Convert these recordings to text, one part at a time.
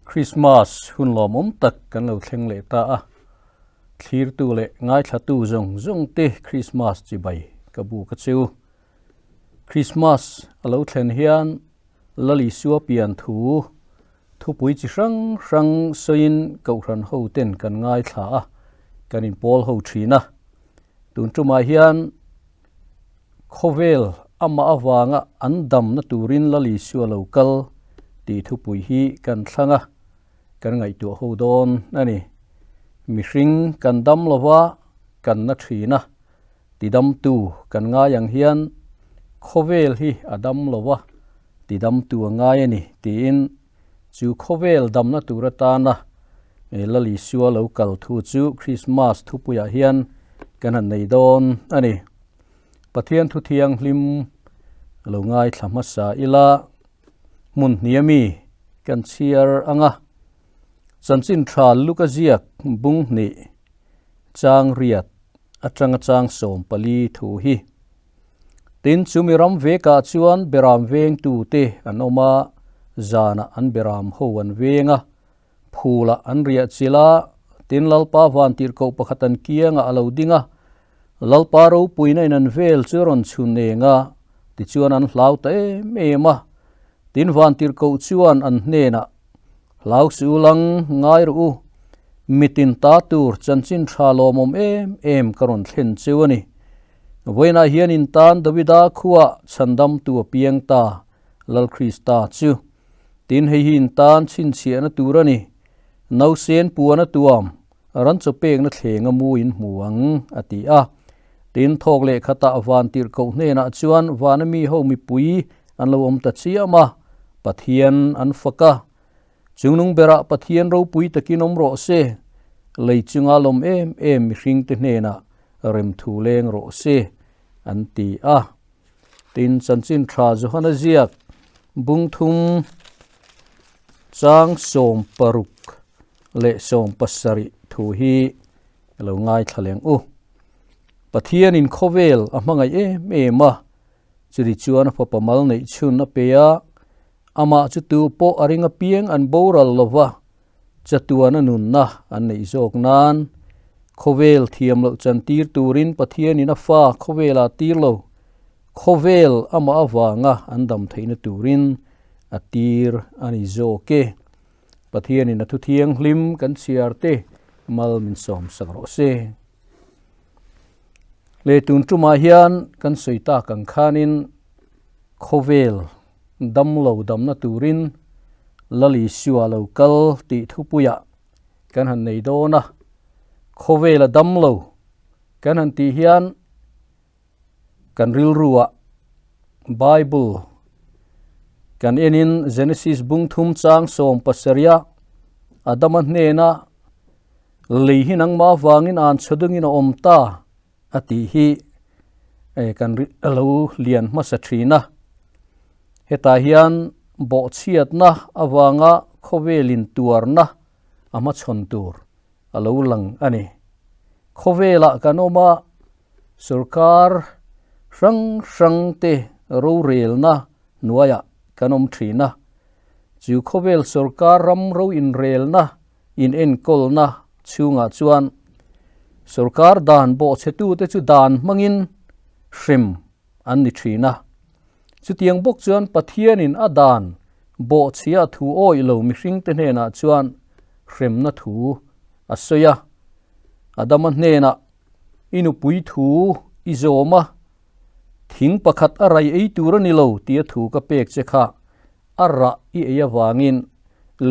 Christmas hun lawmawm tak kan lo thleng leh ta a, thlirtu leh ngaithlatu zawng zawng te Christmas chibai ka bu ka cheu. Christmas a lo thlen hian Lal Isua pian thu thupui chi hrang hrang sawiin Kohhran ho ten kan ngaithla a, kan inpawl ho thin a. Tun tumah hian Khawvel amah avanga an damna turin Lal Isua lo kal tih thupui hi kan thlang a, kan ngaihtuah ho dawn a ni. Mihring kan dam lova kan na thin a, tidamtu kan ngai ang hian khawvel hi a dam lova tidamtu a ngai a ni tiin chu khawvel damna tur atana Lal Isua lo kal thu chu Krismas thupuiah hian kan han nei dawn a ni. Pathian thu thianghlim lo ngaithla hmasa ila hmun hnia mi kan chhiar ang a, chanchin tha luka ziak bung hnih chang riat atanga chang 14 thu hi. Tin, chumi ram vekah chuan beram vengtute an awm a, zanah an beram ho an veng a, phulah an riah chilh a, tin Lalpa vantirhkoh pakhat an kiangah a lo ding a, Lalpa ropuina in an vel chu a rawn chhun eng a, tichuan an hlau ta em em a. Tin vantirhkoh chuan an hnenah, Hlau suh u lang, ngai rawh u, mitin ta tur chanchin tha lawmawm em em ka rawn thlen cheu a ni. Vawiinah hian in tan Davida khuaa chhandamtu a piang ta, Lal Krista chu. Tin hei hi in tan chhinchhiahna tur a ni, Nausen puan a tuam, Ran chaw pekna thleng a mu in hmu ang, a ti a. Tin, thawk leh khatah van tirhkoh hnenah chuan vana mi ho mipui an lo awm ta chiam a, Pathian an fak a. Chungnung berah Pathian ropui takin awm rawh se, lei chunga lawm em em mihringte hnenah remthu leng rawh se, an ti a. Tin, chanchin tha Johana ziak bung thum chang 16 leh 70 thu hi lo ngaithla leng u. Pathianin khawvel a hmangaih em em a, churi chuan a fapa mal neih chhun a pe a, amah chu tu pawh a ring apiang an boral lova, chatuan a nunna an neih zawk nan khawvel thiam loh chan tir turin Pathianin a fa khawvela tir lo, khawvel amah avanga an dam theihna turin a tir a ni zawk e. Pathianin a thu thianghlim kan chhiar te mal min sawm sak rawh se. Le tun tumah hian kan sawi tak ang khanin khawvel damlo damna turin Lal Isua lo kal tih thupuiah kan han nei dawn a, khawvela damlo kan han tih hian kan rilruah Bible kan enin Genesis bung thum chang 17 Adama hnena lei hi nangmah avangin an chhawdungin a awm ta a tih hi kan lo lian hmasa thin a. Hetah hian bawhchhiatna avanga khawvelin tuarna a hmachhawn tur a lo lang a ni. Khawvelah kan awm a, sorkar hrang hrang te rorelna hnuaiah kan awm thin a. Chu khawvel sorkar ram ro inrelna inenkawlna chhungah chuan sorkar dan bawhchhetute chu dan hmangin hrem an ni thin a. Chutiang bawk chuan Pathianin a dan bawhchhia thu awih lo mihringte hnenah chuan hremna thu a sawi a. Adama hnenah i nupui thu i zawm a, thing pakhat a rai ei tur a ni lo tia thu ka pek che kha a rah i ei avangin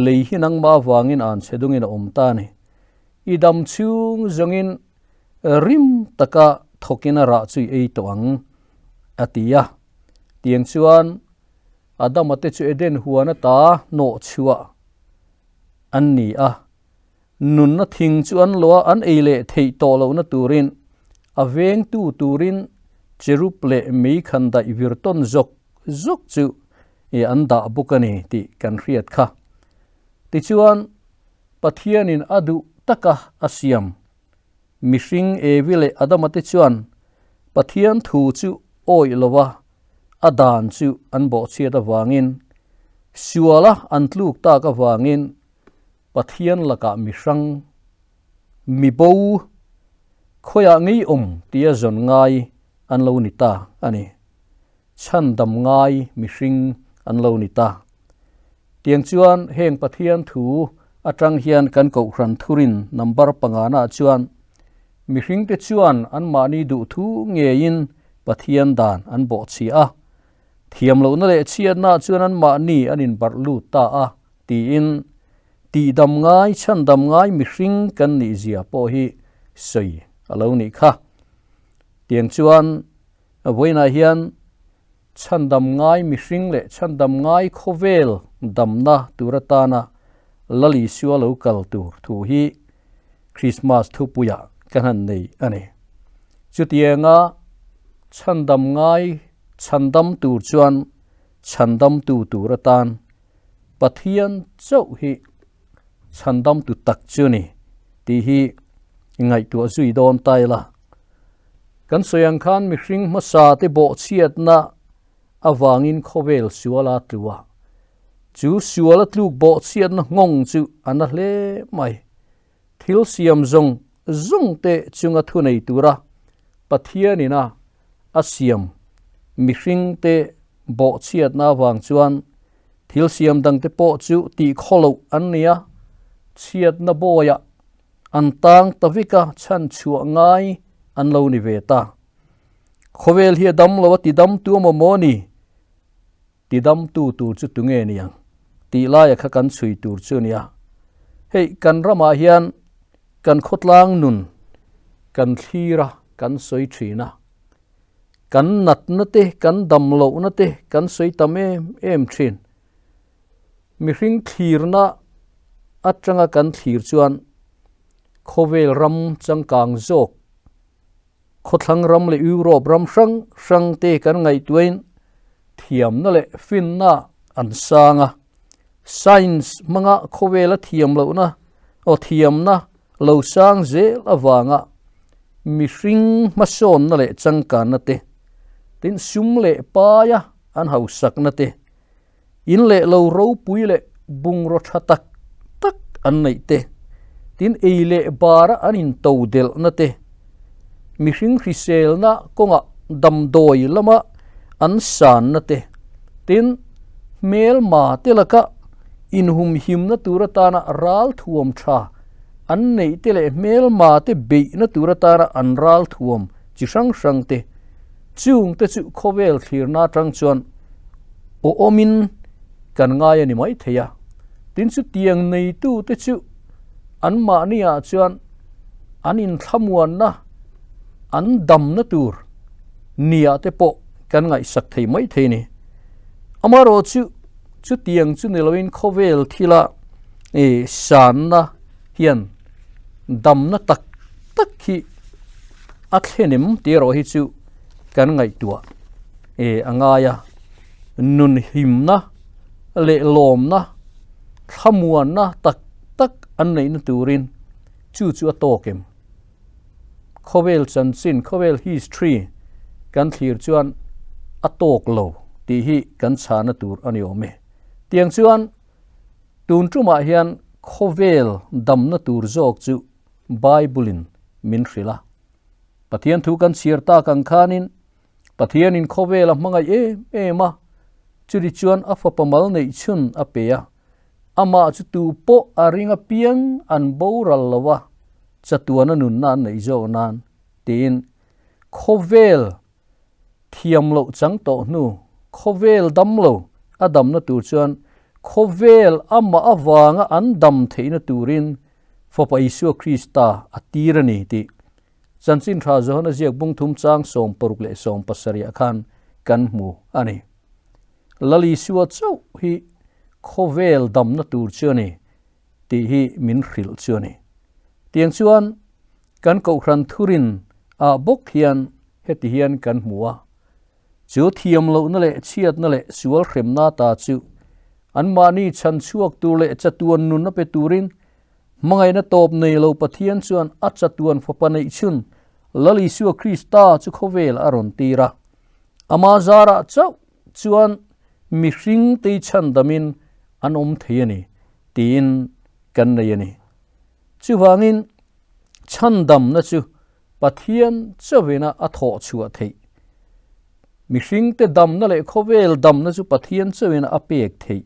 lei hi nangmah avangin an chhe dungin a awm ta a ni. I dam chhung zawngin rim taka thawkin a rah chu i ei tawh ang, a ti a. Tiang chuan Adama te chu Eden huan ata hnawh chhuah an ni a. Nunna thing chu an lo a, an ei leh theih tawh lohna turin a vengtu turin cherub leh mei khan daih vir tawn zawk zawk chu an dah bawk a ni tih kan hriat kha. Tichuan, Pathianin a duh taka a siam mihring Evi leh Adama te chuan Pathian thu chu awih lova a dan chu an bawhchhiat avangin, suala an tluk tak avangin. Pathian lakah mi hrang, mi bo, khawiah ngei awm tia zawn ngai an lo ni ta a ni. Chhandam ngai mihring an lo ni ta. Tiang chuan heng Pathian thu atang hian kan Kohhran thurin number pangana chuan mihringte chuan anmahni duhthu ngeiin Pathian dan an bawhchhiah a, thiam lohna leh chhiatna chuan anmahni an inbarh lut ta a tiin tihdam ngai chhandam ngai mihring kan nih zia pawh hi sawi a lo nih kha. Tiang chuan vawiinah hian chhandam ngai mihring leh chhandam ngai khawvel damna tur atana Lal Isua lo kal tur thu hi Krismas thupuiah kan han nei a ni. Chutianga chhandam ngai chhandam tur chuan chhandamtu tur atan Pathian chauh hi chhandamtu tak chu ni tih hi ngaihtuah zui dawn ta ila. Kan sawi ang khan mihring hmasa te bawhchhiatna avangin khawvel sual a tlu a, chu sual a tluk bawhchhiatna nghawng chu a na hle mai. Thil siam zawng zawng te chunga thunei tura Pathianin a a siam mihring te bawhchhiatna avang chuan thil siam dangte pawh chu tihkhaw loh an ni a, chhiatna bawiah an tang ta vek a, chhan chhuah ngai an lo ni ve ta. Khawvel hi a dam lo a tidamtu a maw ni? Tidamtu tur chu tunge niang tih laia kha kan chhui tur chu a nia. Hei kan ramah hian kan khawtlang nun kan thlir a, kan sawi thin a. Kan natna te, kan dam lohna te kan sawi tam em em thin. Mihring thlirna atanga kan thlir chuan khawvel ram changkang zawk Khawthlang ram leh Europe ram hrang hrang te kan ngaihtuahin thiamna leh finna an sang a, science hmanga khawvela thiam lohna aw thiamna lo sang zel avanga mihring hmasawnna leh changkanna te, tin sum leh paia an hausakna te, in leh lo ropui leh bungraw tha tak tak an neih te, tin ei leh bara an into delhna te, mihring hriselna kawngah damdawi lama an sanna te, tin hmelma te laka inhumhimna tur atana ralthuam tha an neih te leh hmelma te beihna tur atana an ralthuam chi hrang hrang te, Chung te chu khawvel thlirna atang chuan awmin kan ngai a ni mai thei a. Tin chu tiang neitu te chu anmahni ah chuan an inthlamuanna, an damna tur nia te pawh kan ngaihsak thei mai thei a ni. Amaherawh chu chutiang chu ni loin khawvel thila sanna hian damna tak tak hi a thlen em tih erawh hi chu kan ngaihtuah eh a ngai a, nun hlimna leh lawmna thlamuanna tak tak an neihna turin chu chu a tawk em. Khawvel chanchin, khawvel history kan thlir chuan a tawk lo tih hi kan chhana tur a ni awm e. Tiang chuan tun tumah hian khawvel damna tur zawk chu Bible-in min hrilh a. Pathian thu kan chhiar tak ang khanin Pathianin khawvel a hmangaih em em a, churi chuan a fapa mal neih chhun a pe a. Amah chu tu pawh a ring apiang an boral lo a, chatuana nunna an neih zawk nan tiin khawvel thiam loh chang tawh hnu, khawvel dam lo a damna tur chuan khawvel amah avanga an dam theihna turin Fapa Isua Krista a tir a ni tih Chanchin Tha Johana ziak bung thum chang 60 leh 70 khan kan hmu a ni. Lal Isua chauh hi khawvel damna tur chu a ni tih hi min hrilh chu a ni. Tiang chuan kan Kohhran thurin ah bawk hian heti hian kan hmu a, chu thiam lohna leh chhiatna leh sual hremna ta chu anmahni chhan chhuak tur leh chatuan nunna pe turin hmangaihna tawp nei lo Pathian chuan a chatuan fapa neih chhun Lal Isua Krista chu khawvel a rawn tir a. Ama zarah chauh chuan mihring tei chhandamin an awm thei a ni tiin. kan nei a ni. Chuvangin chhandamna chu Pathian chauhina a thawh chhuah theih. Mihringte damna leh khawvel damna chu Pathian chauhina a pek theih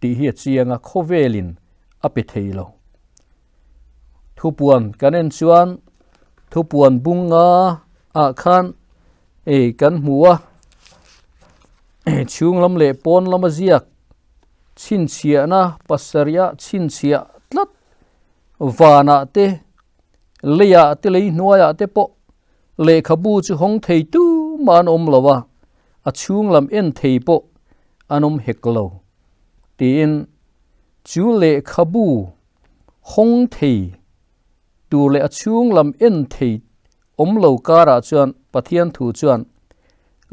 tih hi a chiang a, khawvelin a pe thei lo. Thupuan kan en chuan thupuan bunga ah khan ei kan hmu a, chhung lam leh pawn lama ziak chhinchhiahna pasarih ah chhinchhiah tlat vanah te leiah te lei hnuaiah te pawh lehkhabu chu hawng thei tumah an awm lo a, a chhung lam en thei pawh an awm hek lo tiin chu lehkhabu hawng thei tur leh a chhung lam en thei awm lo karah chuan Pathian thu chuan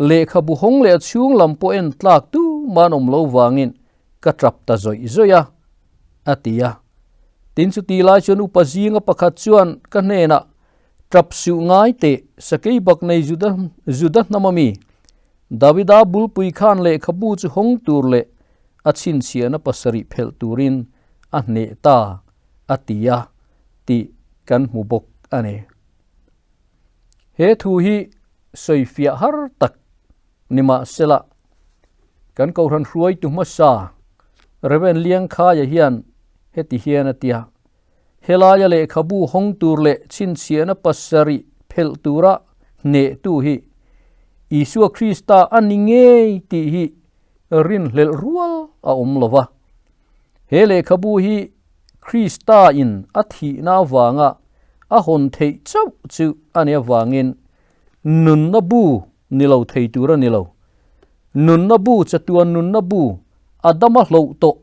lehkhabu hawng leh a chhung lam pawh en tlak tumah an awm lo vangin ka tap ta zawih zawih a, a ti a. Tin chuti lai chuan upa zinga pakhat chuan ka hnenah, Tap suh ngai teh, sakei bak nei Juda Juda hnam ami, Davida bulpui khan lehkhabu chu hawng tur leh a chhinchhiahna pasarih phelh turin a hneh ta, a ti a tih kan hmu bawk a ni. He thu hi sawifiah har tak ni mahsela kan Kohhran hruaitu hmasa Rev. Liangkhaia hian heti hian a ti a, Helaia lehkhabu hawng tur leh chhinchhiahna pasarih phelh tura hnehtu hi Isua Krista a ni ngei tih hi rinhlelh rual a awm lo va. He lehkhabu hi Krista in a thihna avanga a hawn theih chauh chu a nih avangin nunna bu ni lo thei tur a ni lo. Nunna bu chatuan nunna bu Adama hloh tawh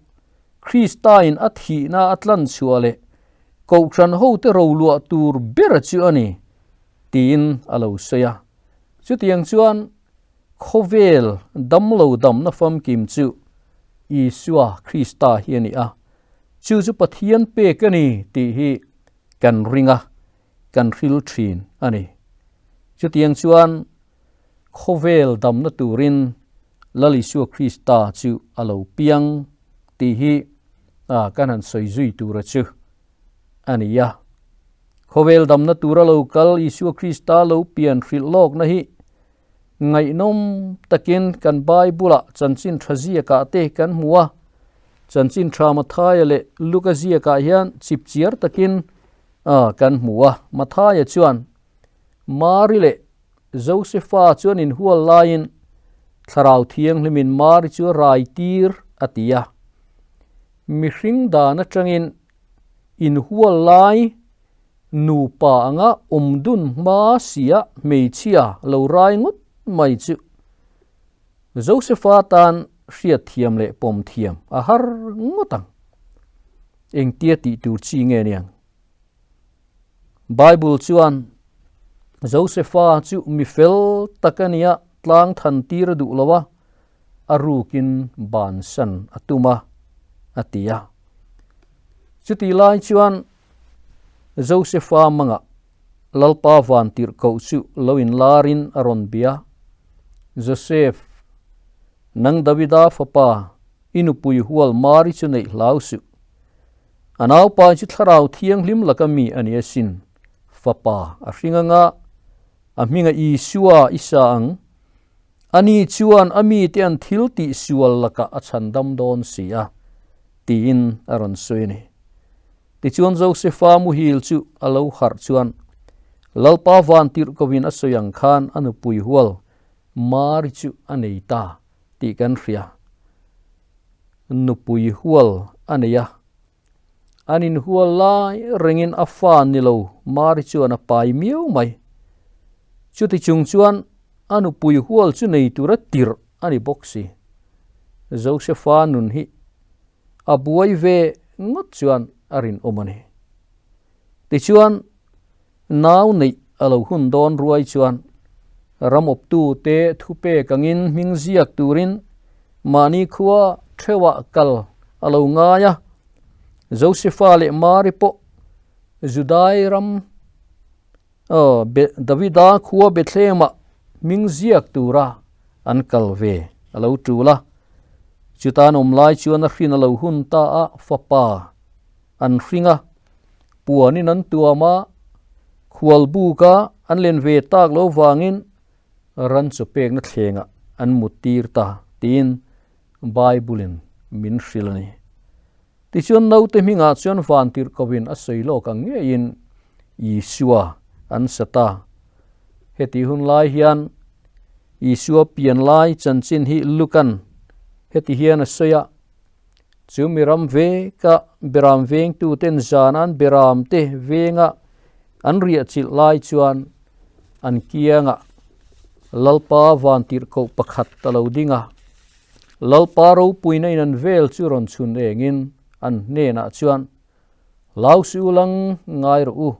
Kristain a thihna a tlan chhuah leh Kohhran hote roluah tur ber chu a ni, tiin a lo sawi a. Chutiang chuan khawvel damlo damna famkim chu Isua Krista hi a ni a, chu chu Pathian pek a ni tih hi kan ring a, kan hril thin a ni. Chutiang chuan khawvel damna turin Lal Isua Krista chu a lo piang tih hi kan han sawi zui tura chu a ni a. Khawvel damna tura lo kal Isua Krista lo pian hrilh lawkna hi ngaihnawm takin kan Bible-ah chanchin tha ziakah te kan hmu a. Chanchin tha Mathaia leh Luka ziakah hian chipchiar takin kan hmu a. Mathaia chuan Mari leh Josefa chuan inhual laiin Thlarau Thianghlimin Mari chu a rai tir a ti a. Mihring dan atangin inhual lai nupa anga awm dun hma sia hmeichhia lo rai ngawt mai chu Josefa tan hriat thiam leh pawm thiam a har ngawt ang. Engtia tih tur chi nge niang? Bible chuan Josefa chu mi fel tak a nia tlang than tir a duh lo a, a rukin bansan a tum a, a ti a. Chutih lai chuan Josefa mangah Lalpa vantirhkoh chu lo inlarin a rawn bia, Josef, nang Davida fapa, i nupui hual Mari chu neih hlau suh. A naupai chu Thlarau Thianghlim laka mi a ni asin, Fapa a hring anga, a hminga Isua i sa ang. Ani chuan a mite an thil tih sual lakah a chhandam dawn si a, tiin a rawn sawi a ni. Tichuan Josefa muhil chu a lo harh chuan Lalpa vantirhkovin a sawi ang khan a nupui hual Mari chu a nei ta tih kan hria. Nupui hual a nei a, an inhual lai rengin a fa ni lo Mari chuan a pai miau mai. Chuti chung chuan a nupui hual chu nei tura tirh a ni bawk si. Josefa nun hi a buai ve ngawt chuan a rinawm a ni. Tichuan Nau neih a lo hun dawn ruai chuan ramawptute thupek angin hming ziak turin mahni khua theuhah kal a lo ngai a. Josefa leh Mari pawh Judai ram Davida khua Bethlehemah hming ziak tura an kal ve a lo tul a. Chuta an awm lai chuan a hrin a lo hun ta a, fapa an hring a, puanin an tuam a, khualbuka an len ve tak lo vangin ran chaw pekna thlengah an mut tir ta tiin Bible-in min hrilh a ni. Tichuan naute hmingah chuan vantirhkohin a sawi lawk ang ngeiin Isua an sa ta. Heti hun lai hian Isua pian lai chanchin hi Lukan heti hian a sawi a, Chu mi ram veka beram vengtuten zan an beramte venga an riah chilh lai chuan an kiangah Lalpa vantirhkoh pakhat a lo ding a. Lalpa ropuina in an vel chu rawn chhun engin an hnenah chuan, Hlau si u lang ngai rawh u,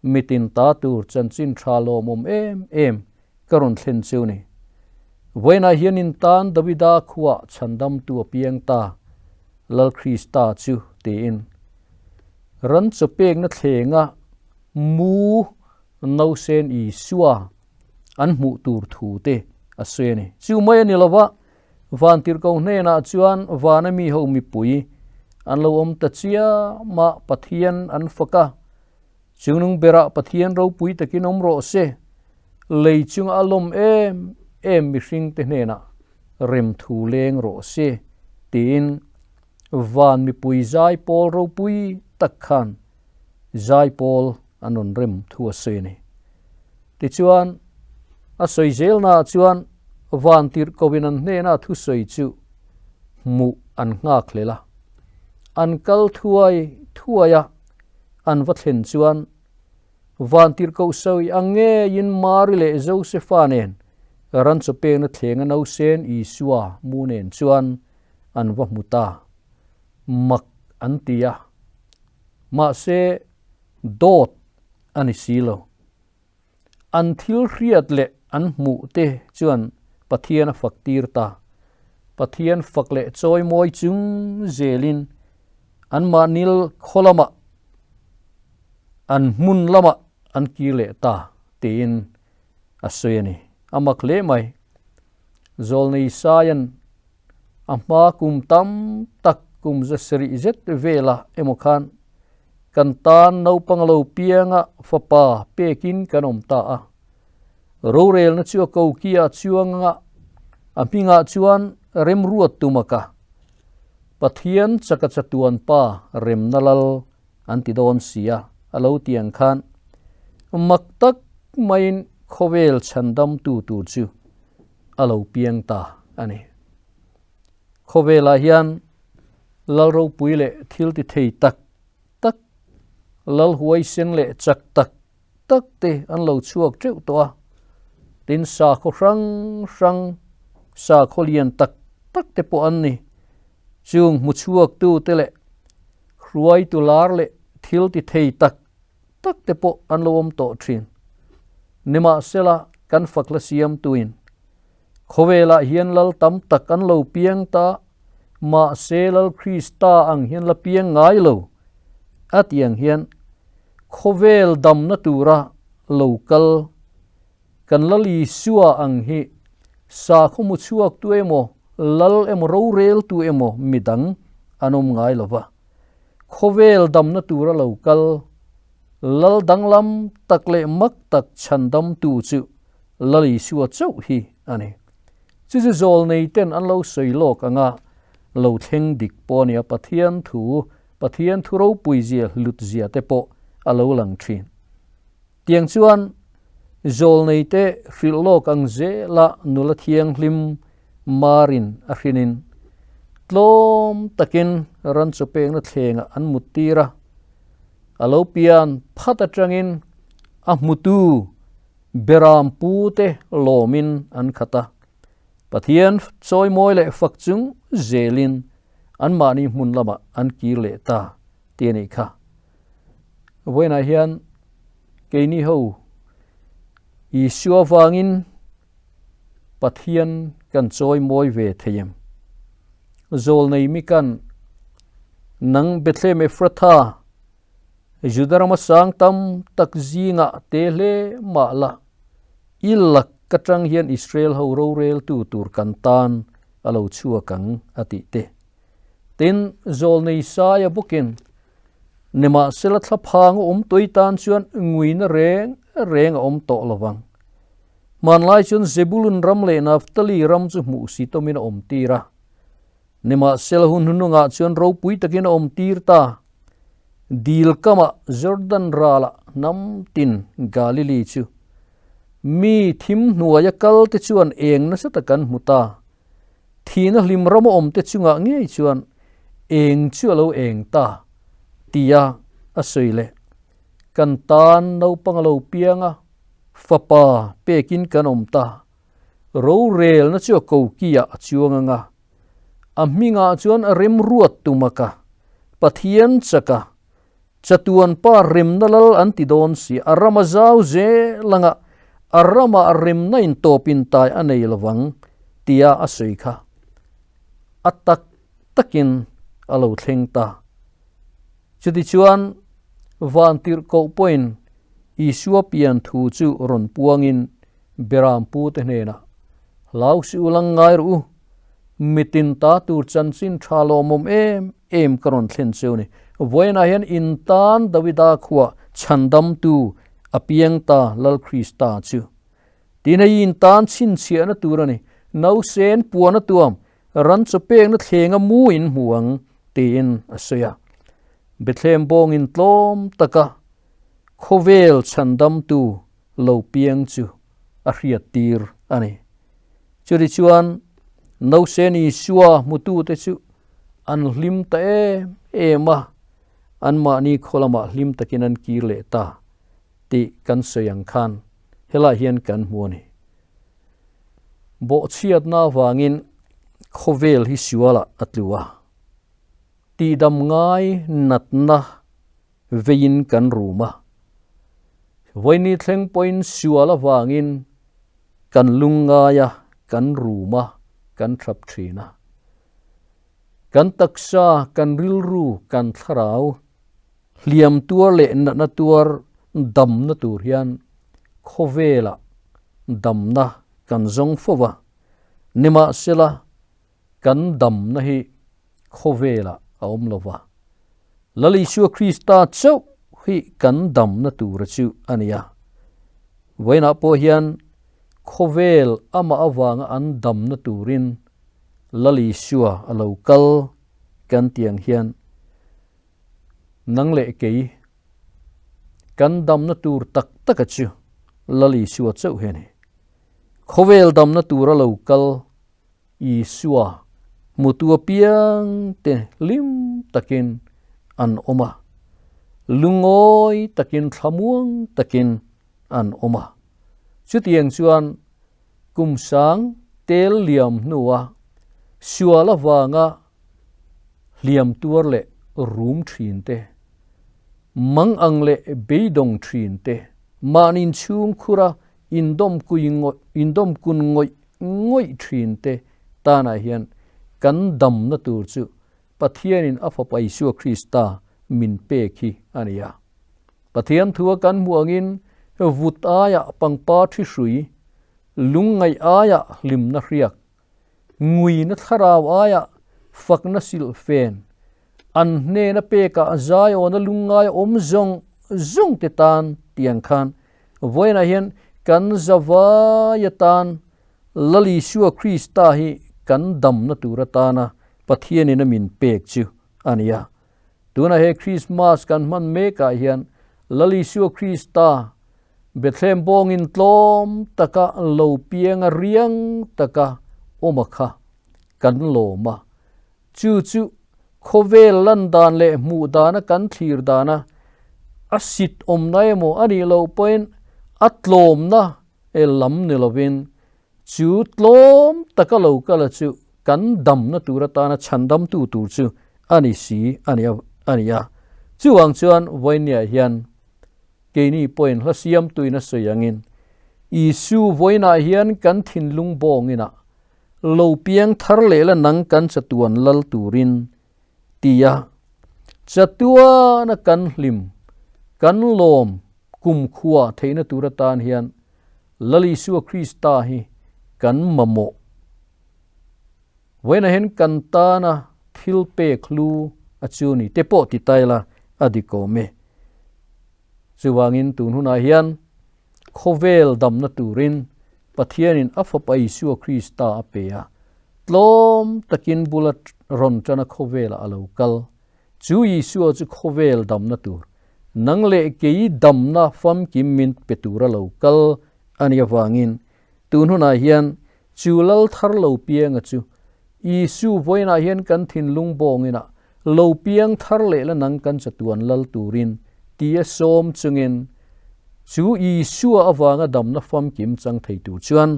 mitin ta tur chanchin tha lawmawm em em ka rawn thlen cheu ni. Vawiinah hian in tan Davida khuaah chhandamtu a piang ta, Lal Krista chu, tiin. Ran chaw pekna thlenga mu nausen Isua an hmuh tur thu te a sawi a ni. Chu mai a ni lova, Vantirhko hnenah chuan vana mi ho mipui an lo awm ta chiam a, Pathian an fak a, Chungnung berah Pathian ropui takin awm rawh se, lei chunga a lawm em em mihring te hnenah rem thu leng rawh se, tiin van mipui zaipawl ropui tak khan zaipawl an rawn rem thu a sawi a ni. Tichuan, a sawi zelnaah chuan vantirhkohin an hnena thusawi chu hmuh an nghak hlel a. An kal thuai thuai a, an va thlen chuan vantirhkoh sawi ang ngeiin Mari leh Josefa nen ran chaw pekna thlenga nausen Isua mu nen chuan an va hmu ta. Mak an ti a. Mahse, dawt a ni si lo. An thil hriat leh an hmuh te chuan Pathian a fak tir ta. Pathian fak leh chawimawi chung zelin anmahni khaw lamah, an hmun lamah an kir leh ta tiin a sawi a ni. A mak hle mai. Zawlnei Saian a hma kum tam tak kum za sarih zet vela emaw khan kan tan naupang lo pianga fapa pekin kan awm ta a. Rorelna chu a kokia chuanga a hmingah chuan remruat tumaka Pathian chaka chatuan pa remna lal an ti dawn si a, a lo ti ang khan mak tak maiin khawvel chhandamtu tur chu a lo piang ta a ni. Khawvelah hian lal ropui leh thil ti thei tak tak, lal huaisen leh chak tak tak te an lo chhuak teuh tawh a. Tin, sakhaw hrang hrang, sakhaw lian tak tak te pawh an ni. Chung hmu chhuaktu te leh hruaitu lar leh thil ti thei tak tak te pawh an lo awm tawh thin. Nimahsela, kan fakla siamtuin khawvelah hian lal tam tak an lo piang ta, mahse Lal Krista ang hian la piang ngai lo a tih ang hian khawvel damna tura lo kal kan Lal Isua ang hi sakhaw mu chhuak tu emaw, lal emaw rorel tu emaw midang an awm ngai lo va. Khawvel damna tura lo kal Lal danglam tak leh mak tak chhandamtu chu Lal Isua chauh hi a ni. Chu chu zawlnei ten an lo sawi lawk anga lo thleng dik pawh a nia, Pathian thu, Pathian thu ropui zia hlut zia te pawh a lo lang thin. Tiang chuan zawlnei te hrilh lawk ang zela nula thianghlim marin a hrinin tlawm takin ran chaw pekna thlengah an mut tir a. A lo pian phat atangin a hmutu beram pute lawmin an khat a. Pathian chawimawi leh fak chung zelin anmahni hmun lamah an kir leh ta tih a nih kha. Vawiinah hian keini ho Isua vangin Pathian kan chawimawi ve thei em? Zawlnei mikan nang Bethlehem Ephratha, Juda rama sang tam tak zingah te hle mah la, i lak atang hian Israel ho roreltu tur kan tan. a lo chhuak ang a tih te. Tin, Zawlnei Saia bawkin, Nimahsela thlaphang a awm tawih tan chuan nguina reng reng a awm tawh lo vang. Hmanlai chuan Zebulun ram leh Naphtali ram chu hmuhsitawmin a awm tir a. Nimahsela hun hnunungah chuan ropui takin a awm tir ta. Dil kamah Jordan ralah hnam tin Galili chu mi thim hnuaia kal te chuan eng nasa tak an hmu ta. Thihna hlim ram a awm te chungah ngei chuan eng chu a lo eng ta tia a sawi leh. Kan tan naupang a lo piang a, fapa pekin kan awm ta. Rorelna chu a kokiah a chuang ang a, a hmingah chuan a remruat tumaka Pathian chaka chatuan pa remna lal an ti dawn si, a ram a zau zel ang a, a ramah remna in tawp in tai a nei lovang tia a sawi kha a tak takin a lo thleng ta. Chutichuan, Vantirhkoh pawhin Isua pian thu chu rawn puangin Beram pute hnenah, Hlau si u lang ngai rawh u, mitin ta tur chanchin tha lawmawm em em ka rawn thlen cheu ni. Vawiinah hian in tan Davida khuah chhandamtu a piang ta Lal Krista chu. Tin hei in tan chhinchhiahna tur a ni, nausen puan a tuam, ran chaw pekna thlenga mu in hmu ang, tiin a sawi a. Bethlehem bawngin tlawm taka khawvel chhandamtu lo piang chu a hriat tir a ni. Churi chuan Nausên Isua hmutute chu an hlim ta em em a, anmahni khaw lamah hlim takin an kir leh ta tih kan sawi ang khan helaiah hian kan hmu a ni. Bawhchhiatna avangin khawvel hi sualah a tlu a, tihdam ngai natna veiin kan rum a, vawiini thleng pawhin sual avangin kan lungngai a, kan rum a, kan thap thin a. Kan taksa, kan rilru, kan thlarau hliam tuar leh natna tuar damna tur hian khawvelah damna kan zawng fo va, nimahsela Kan damna hi khawvelah a awm lo va, Lal Isua Krista chauh hi kan damna tura chu a ni a. Vawiinah pawh hian khawvel amah avanga an damna turin Lal Isua a lo kal kan tih ang hian nang leh kei kan damna tur tak taka chu Lal Isua chauh hi a ni. Khawvel damna tura lo kal Isua hmutu apiang te hlim takin an awm a, lungawi takin thlamuang takin an awm a. Chutiang chuan kum sang tel liam hnua sual avanga hliam tuar leh rum thin te, mang ang leh beidawng thin te, mahni inchhung khura indawm kui ngawih indawm kun ngawih ngawih thin te tanah hian kan damna tur chu Pathianin a Fapa Isua Krista min pek hi a ni a. Pathian thua kan hmuh angin vut aiah pangpar thi hrui, lungngaih aiah hlimna hriak, nguina thlarau aiah fakna silhfen, an hnena pekah zaiawna lungngai awm zawng zawng te tan tiang khan Vawiinah hian kan zavai atan Lal Isua Krista hi kan damna tur atana Pathianin a min pek chu a ni a. Tunah he Krismas kan hman mekah hian Lal Isua Krista Bethlehem bawngin tlawm taka lo pianga riang taka awm a kha kan lawm a. Chu chu khawvel lan dan leh hmuh dana kan thlir dana a sit awmna emaw a nih loh pawhin a tlawmna e lam ni lovin chu tlawm taka lo kala chu kan damna tur atana chhandamtu tur chu a ni si a ni a ni a. Chuvang chuan vawinia hian keini pawhin hla siamtuin a sawi angin Isu vawiinah hian kan thinlung bawngin ah Lo piang thar leh la nang kan chatuan lal turin tia chatuana kan hlim, kan lawm kumkhua theihna tur atan hian Lal Isua Krista hi kan mamawh. Vawiinah hian kan tana thil pek hlu a chu ni te pawh ti ta ila a dik awm e. Chuvangin tun hunah hian khawvel damna turin Pathianin a Fapa Isua Krista a pe a, tlawm takin bula rawn tana khawvelah a lo kal. Chu Isua chu khawvel damna tur, nang leh kei damna famkim min pe tura lo kal a nih avangin tun hunah hian chu lal thar lo pianga chu Isu vawiinah hian kan thinlung bawngin lo piang thar leh la nang kan chatuan lal turin tia sawm chungin chu Isua avanga damna famkim chang thei tur chuan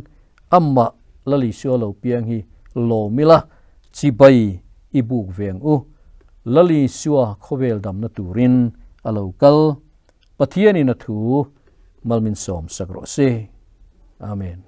amah Lal Isua lo piang hi lawm ila chibai i buk ve ang u. Lal Isua khawvel damna turin a lo kal. Pathianin a thu malmin sawm sak rawh se. Amen.